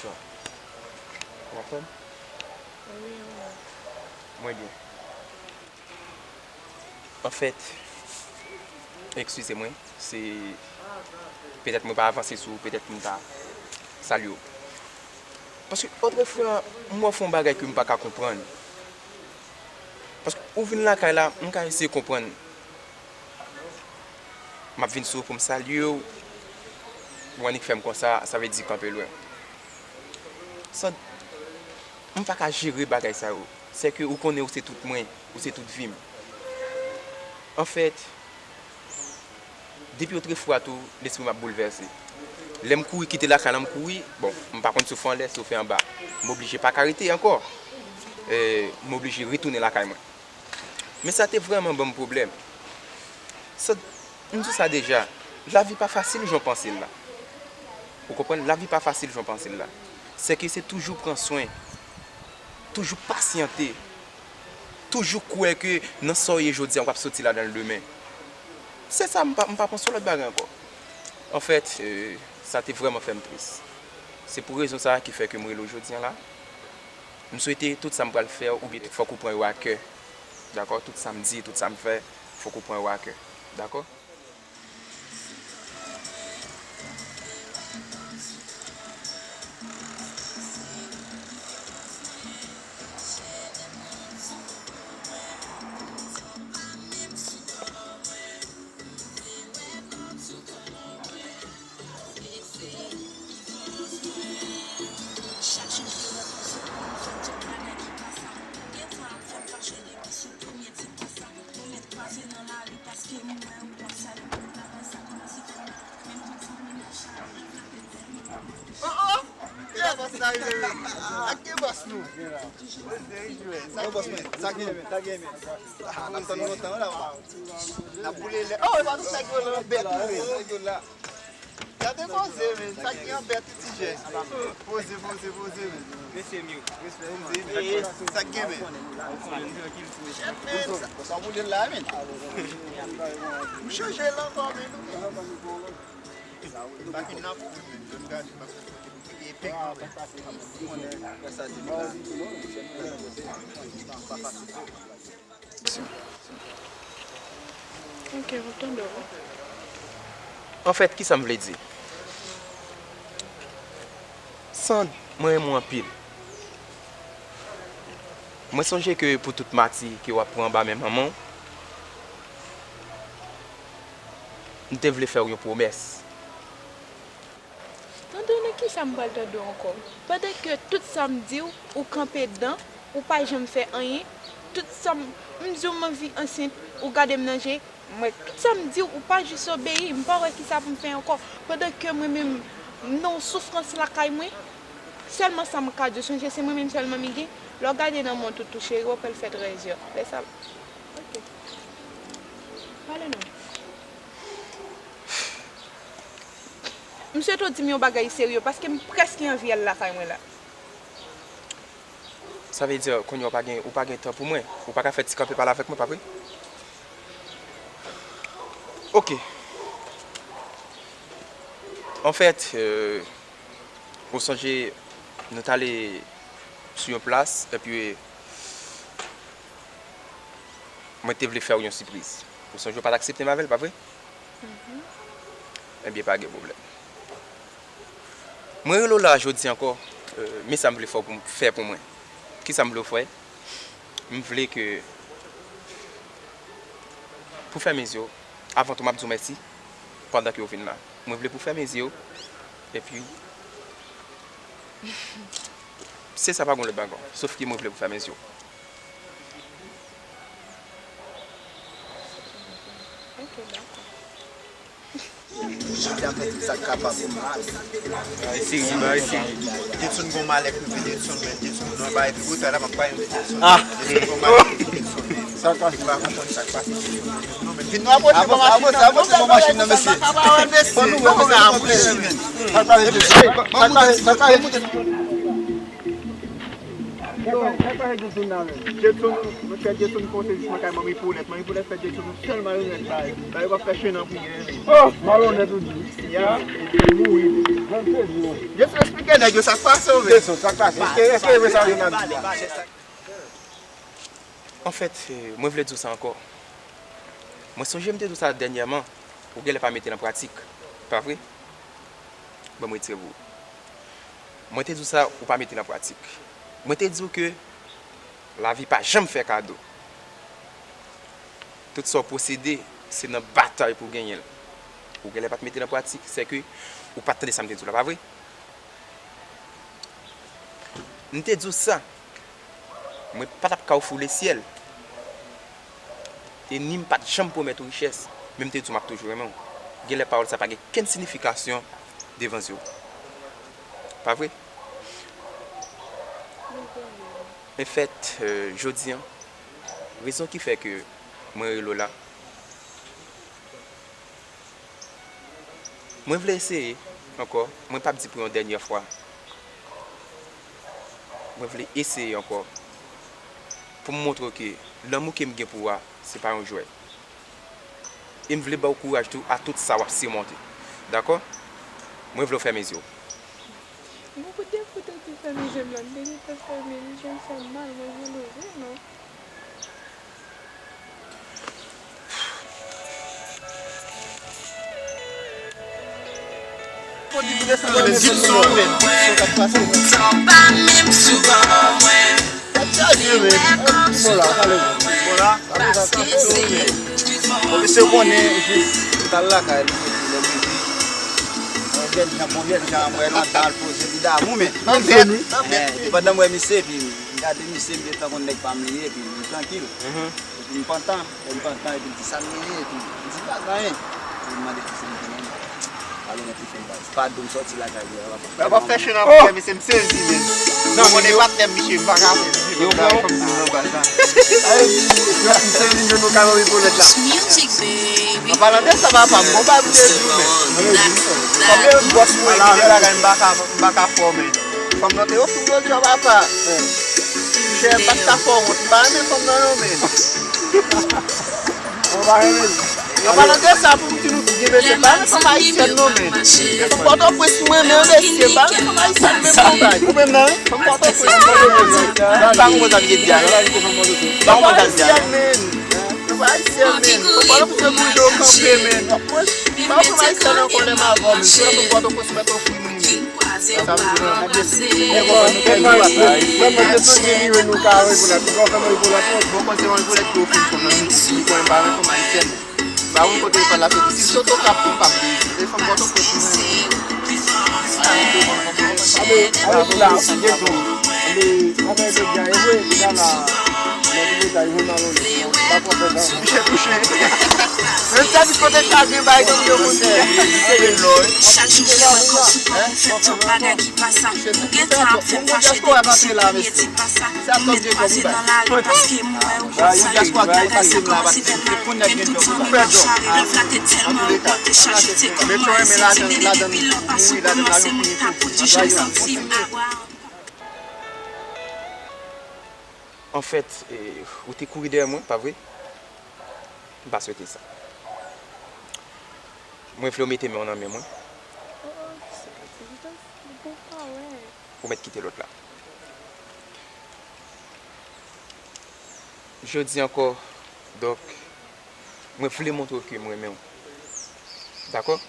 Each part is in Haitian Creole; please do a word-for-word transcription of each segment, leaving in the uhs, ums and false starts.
Ou konprann? Wi, wi. Mwen byen. Anfèt, eskize mwen, se petèt mwen pa avanse sou ou, petèt m ta salye w. Paske otrefwa, m wè w fè yon bagay ke m pa ka konprann. Paske ou vin lakay la, m ka eseye konprann. M ap vin sou ou pou m salye w. Ou annik fè m konsa, sa vle di kanpe lwen. Sandra, m pa ka jere bagay sa yo. Sèke ou konnen ou se tout mwen, ou se tout vi m. Anfèt, depi otrefwa tou, lespri m ap boulvèse. Lè m kouri kite lakay la, m kouri, bon, m pa konn si w fè anlè, si w fè anba. M oblije pa ka rete ankò. E, m oblije retounen lakay mwen. Men sa te vrèman ban m pwoblèm. Sa, m di w sa deja, lavi pa fasil jan w panse l la. Ou konprann? Lavi pa fasil jan w panse l la. Sèke se toujou pran swen, toujou pasyante, toujou kwè ke nan sa w ye jodi a, w ap soti ladan l demen. Se sa, m pa, m pa panse yon lòt bagay ankò. Anfèt, e, sa te vrèman fè m tris. Se pou rezon sa a ki fè ke m rele w jodi a la. M swete tout sa m pral fè w, oubyen tout, fòk ou pran yo a kè. Dakò? Tout sa m di, tout sa m fè, fòk ou pran yo a kè. Dakò? Oh, oh! Ki la bòs la rive, wi. Ak ki bòs nou? Yo, bòs mwen, sa gen men, sa gen men. Ah, n ap tann nou lontan la, papa. N ap boule lè. Oh, e pa tout nèg yo la, bèt nou ye. Gade poze, men. Sa ki anbèt, ti jè. Poze, poze, poze, men. Mesye, miyo. Poze, men. Sa k gen, men. Sa, sa boule la, men. M chanje l ankò, men. Back in la pou mwen, menm gade, m ap fè kote pou peye pèk mwen. Konnen, fè sa di la. Ok, m ap tande w. Anfèt, kisa m vle di? Sand, mwen renmen w anpil. Mwen sonje ke pou tout mati ke w ap pran anba men manman w, m te vle fè w yon pwomès. Tande w, nan kisa m pral tande w ankò? Pandan ke tout sa m di w, ou kanpe dan, ou pa janm fè anyen. Tout sa m, m di w m anvi ansent, ou gade m nan je, m wè tout sa m di w, ou pa jis obeyi, m pa wè kisa pou m fè ankò. Pandan ke mwen menm, m nan yon soufrans lakay mwen, sèlman sa m ka di w, sonje se mwen menm sèlman m gen. Lè w gade nan mont ou tou, cheri, w ap wè l fè trèzè. Lè sa, ok. Pale non. M swete w di m yon bagay serye, paske m prèske anvi al lakay mwen la. Sa vle di, kounye a w pa gen, ou pa gen tan pou mwen? Ou pa ka fè ti kanpe pale avèk mwen, pa vre? Ok. Anfèt, euh, ou sonje, nou t ale sou yon plas, epi mwen te vle fè w yon sipriz. Ou sonje w pa t aksepte m avè l, pa vre? Ebyen, pa gen pwoblèm. Mwen rele w la jodi ankò, euh, men sa m vle fè w pou m, fè pou mwen. Kisa m vle w fè? M vle ke, pou fèmen zye w, avan tou m ap di w mèsi, pandan ke w vin la. Mwen vle pou fèmen zye w, epi, se sa, pa gen lòt bagay, sof ke mwen vle pou fèmen zye w. Ok, dakò. Jodi a, mwen fè sa k kapab pou m la. Bagay serye, bagay serye. Jetson gon malè pou vin, Jetson, men Jetson nan bagay pi bouta la, m ap pale de Jetson. Ah! Jetson gon malè pou vin, Jetson, men. Sa k pase? M pa konprann sa k pase. Non, men vin nou apwoche, avanse, avanse, avanse, pran machin nan, mesye. Ban nou, ban nou, ban nou, apwoche, men. Sa k pase, Jetson? Sa k pase, sa k pase, Jetson? Yo, sa k pase Jetson la menm? Jetson, mwen fè Jetson konseye jis mwen kay manmi Poulèt. Manmi Poulèt fè Jetson yon sèl malonèt bay. Bay yo pa fè chen nan priyè. Oh, malonèt ou di? Ya. Li mouri. Jan te di yo. Jetson, Ke nèg yo, sa k pase w menm? Deson, sa k pase? Èske, èske e vre sa yo nan Bib la? Anfèt, eh, mwen vle di w sa ankò. Mwen sonje m te di w sa dènyèman, ou genlè pa mete l an pratik. Pa vre? Ban m retire pou ou. Mwen te di w sa, ou pa mete l an pratik. Mwen te di w ke lavi pa janm fè kado. Tout sa w posede, se nan batay pou w genyen l. Ou genlè pa t mete l an pratik, sèke ou pa t tande sa m te di w la, pa vre? M te di w sa, mwen pa t ap ka ofri w lesyèl. E ni m pa t janm pwomèt ou richès, men m te di w m ap toujou renmen w. Genlè pawòl sa pa gen kenn siyifikasyon devan zye w. Pa vre? Anfèt, eh, jodi a, rezon ki fè ke mwen rele w la, mwen vle eseye ankò, mwen p ap di pou yon dènyè fwa. Mwen vle eseye ankò pou m montre w ke lanmou ke m gen pou w a, se pa yon jwèt. E m vle ba w kouraj tou a tout sa w ap simonte. Dakò? Mwen vle w fèmen zye w. Bon, pou defo w te di fèmen je m la, m te gentan fèmen li, je m fè m mal, mwen vle leve, non. Bon, la, pale bon. Bon, la. Bon, misye konnen jis, li t al lakay li, epi lè m rive, yon jèn jan, bon jèn jan, m wè l andan, l poze li damou, men. Nan tèt, nan tèt. Epi pandan m wè misye, epi m gade misye, m gentan konn nèg pa m li ye, epi m trankil. Epi m pantan, epi m pantan, epi l di sa m ye, epi m di pa anyen. Epi m mande kisa m te nan men. Pale nan pi fon baz. Pa di m sòti lakay li a, papa. Lè w ap fè chen nan fè, mesye, m sezi, men. Non, mwen konnen patnè m, misye, m pa ka fè, misye, yo, fòk m di l nan baz la. Ay, yo, m sezi, nou ka nan epolèt la. An palan de sa, papa, m gon bagay pou te di w, men. Kòm e bòs mwen ki te lakay, m pa ka, m pa ka fè w, men. Fanm nan te ofri m jodi a, papa. Chè, m pa t ka fè w wont. M pa renmen fanm nan, non, men. Mwen pa renmen l. An palan de sa, pou m di nou tout, gen mesye, pa renmen fanm ayisyèn, non, men. Fanm Pòtoprens, mwen renmen, mesye, pa renmen fanm ayisyèn, men, bon bagay. Ou menm nan, wi? Fanm Pòtoprens, mwen renmen, men. Sa, sa, mwen ta vle di a, non? Sa, mwen ta vle di a, non? Fanm ayisyèn, men. Fanm Pòtoprens, se boujou kanpe, men. Mwen, pa fanm ayisyèn ankò, lè m avè w, men. Se fanm Pòtoprens, mwen ofri nou, men. Sa m di nou, mwen te sonje li, nou ka wè pou la. Pi fò fè mwen pou la. Bon, konn se yon pou lèt ki ofri fanm nan, li konn pa renmen fanm ayisyèn. Ba, yon kote li pa la soti. Si l sot Okap, pou pa bliye. E fanm Pòtoprens, mwen. Ale, ale, la, gen tou. Ale, anmède, e vre, la, la. Mwen di, ta, yon nan lòt, pa konprann, non. Misye kouche. Menm sèvis kote chaje bay, gen yon moun ki se lò, wi. Chak jou gen yon konsi pou fè tout bagay ki pa sa. Ou gentan ap fè m fache depi se premye ti pa sa. Ou met kwaze nan lari paske m wè ou pa sa. Tout bagay se kòmanse fè mal. Gen tout tan men nan chare nan flate tèlman ou pote chaje. Se kòmanse. Ti nene depi lè w pase kòmanse, mwen pa pote chay santi m a. Anfèt, eh, ou te kouri dèyè mwen, pa vre? M pa swete sa. Mwen vle w mete men w nan men mwen. Oh, oh, se pa ti vitès, li bon pa wè. Ou mèt kite lòt la. Jodi ankò, donk, mwen vle montre w ke m renmen w. Dakò?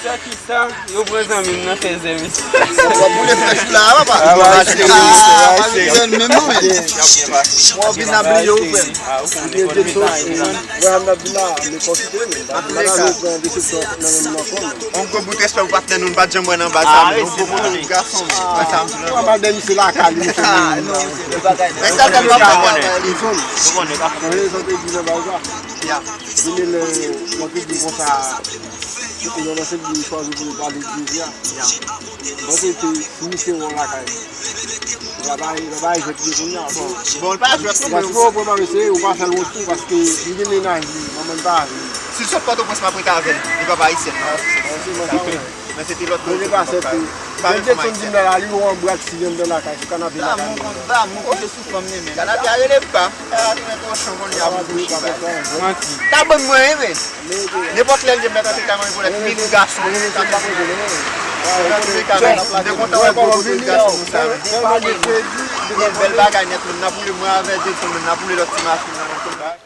Kisa, kisa, yo pran zanmi m nan fè zèmis. W ap boule flèch ou la, papa. Ah, papa, se, ah, pa vin jwenn menm non, men. W ap vin ap bliye ou, frè m. Ou gen de sos, ou menm. Wè, m ap di la, men fò kite, men. Antouleka, on gwo bout respè pou patnè nou, nou pa t janm wè nan baz sa, men on gwo bout gason, men. Wè sa m di la. Wè, m ap dèyè misye lakay li, misye. Ah, non, misye, bagay. Men sa tèlman pa konnen. Ou konnen, pa konnen. Sa te di nan baz la. Ya. Vini lè yon piblik konsa, yon nan se li chwazi pou l pale de Jezi a. M panse ke si misye wè w lakay, li pa bay, li pa bay jwèt li kounye a. Bon, bon, l pa jwèt non, men. Paske w pran mesye, ou pa fè l wont tou, paske li gen mennaj li, manman l pa avè l. Si l sot Pòtoprens, m ap rete avè l. Li pa pa ayisyen non. Ah, se bon, sa, wi. Men se te lòt kote. Mwen te pase pi. Jan Jetson di m la, la, li wè yon brat si anndan lakay, sou kanape lakay. Damou, damou, kouche sou fanm li menm. Kanape a rele pa. Kanape a rele kochon, konn li a pou kouche ba. Manti. Ta bann mwen, wi, men. Nenpòt lè l ye mèt antre kay mwen pou lè, li pou gason. Mwen te kontan wè kòman kote gason konsa. Bèl bagay nèt, moun nan poule mwen avè Jetson, moun nan poule lòt ti machin nan, konn bagay.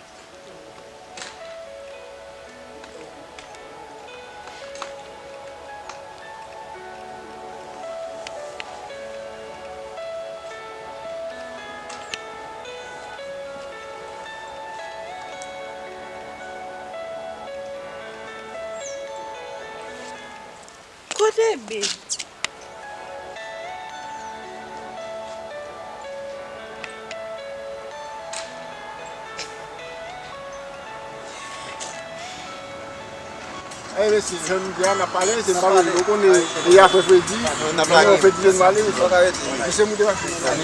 Kote Bebe? Ey mesye, jan nou di a, n ap pale, se m pa konnen, ou konnen, peyi a fè fredi, n ap lage. Fredi, jan n pale, mesye. Misye moute machin nan.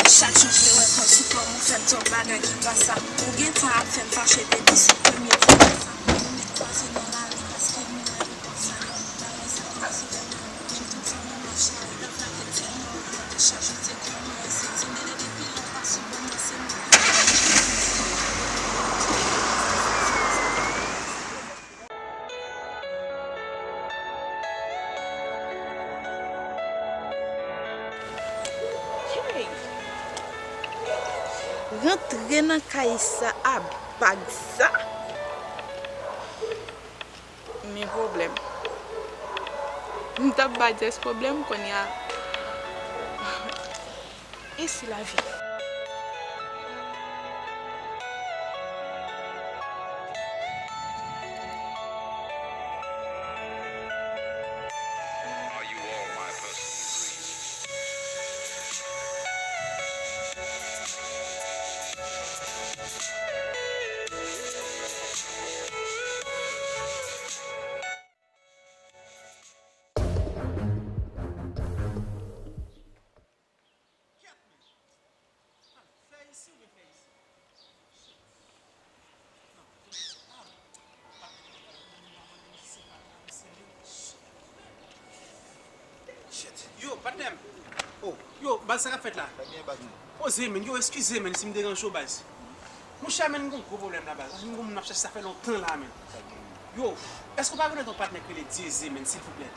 Chak jou m vle wè kò sou kò m, ou fè m di yon bagay ki pa sa. Ou gentan ap fè m fache depi sou premye fwa sa. Ou met kwaze nan lari paske m wè li konsa. Bagay sa pa sou tèt mwen. Jan tout sa nan mache a, love la fè tèlman ou tande chak jou se kòman e se di mele depi lè w pa sou bò m nan se mwen. Hey! Rantre nan kay sa a bag sa? Men pwoblèm. M t ap ba Jess pwoblèm kounye a. E si lavi? Shit. Yo, patnè m. Oh, yo, baz, sa k ap fèt la? Poze, men. Yo, eskize, men, si m deranje w, baz. Monchè, men, m gon gwo pwoblèm la, baz. M gon moun m ap chache, sa fè lontan la, men. Yo, èske w pa konèt yon patnè k rele Dyeze, men, silvouplè?